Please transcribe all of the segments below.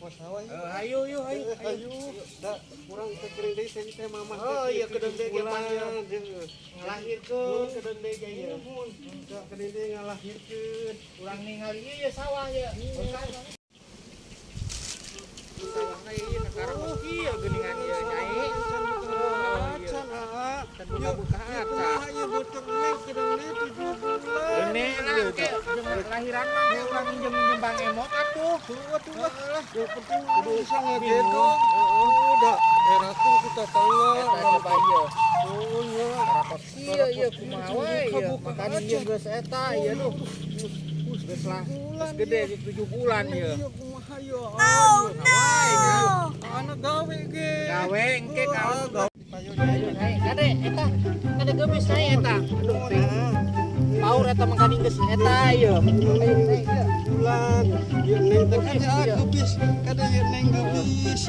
Sawah. Eh, hayu yuk, hayu. Hayu. Da urang teh keudeung deui teh teh mamah. Oh, iya, keudeung deui ge bulan. Pan, ieu. Ngalahirkeun keudeung deui ge ieu. Muhun. Da keudeung deui ngalahirkeun. Urang ningali ieu ya sawah ya. Sawahna ieu kakara kos kieu geuningan ieu, Nyai. Can buka acan, aa. Can buka-buka acan. Kumaha ieu beuteung neng keudeung deui 7 bulan. Gene lah ke jeung lahiran mah ge urang minjem-minjem Bang Emok atuh. Tuh atuh lah. Yang penting kudu bisa ngagedong. Heeh, da erakeun ku tatangga. Eta coba ieu. Oh nya. Kakara kos kieu ieu kumaha wae ieu. Buka-buka Makana ieu acan. Geus eta ieu duh. Geus lah, geus gede di 7 bulan ieu. Ieu kumaha ieu? Oh no. Anak gawe ge. Gawe engke Ah, kalau gawe. Ayo naik, kade eta, kade geus naik eta. Aduh, teuing. Paur eta mangkaning geus eta ieu. Ayo naik ieu. Bulan. Ieu neng teh kade ah geubis. Kade ieu neng geubis.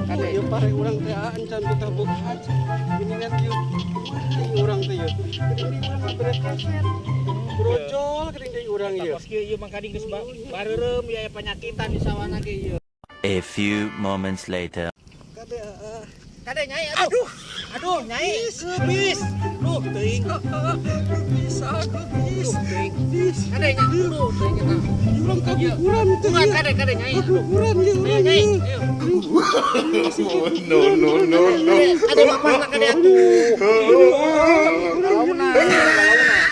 Kade. Ieu pare urang teh ah encan buka-buka aja. Geuningan ieu. Kumaha ieu urang teh ieu? Geuning deui urang bere keset. Brojol geuning deui urang Eta ieu. kos kieu ieu mangkaning geus bareureum ieu aya panyakitan di sawana ge ieu. A few moments later. Kade ah. Kade, Nyai, aduh. Aduh, Nyai, geubis. Duh, teuing. Geubis ah geubis. Duh, teuing. Geubis. Kade nya, aduh, teuing eta. Urang kaguguran teh. Bukan Ieu. kade kade Nyai. Aduh. Kaguguran ieu Ayo urang Nyai, ieu. ayo. No, no, no, no. Kade, kade bapakna kade atuh. Balauna, balauna.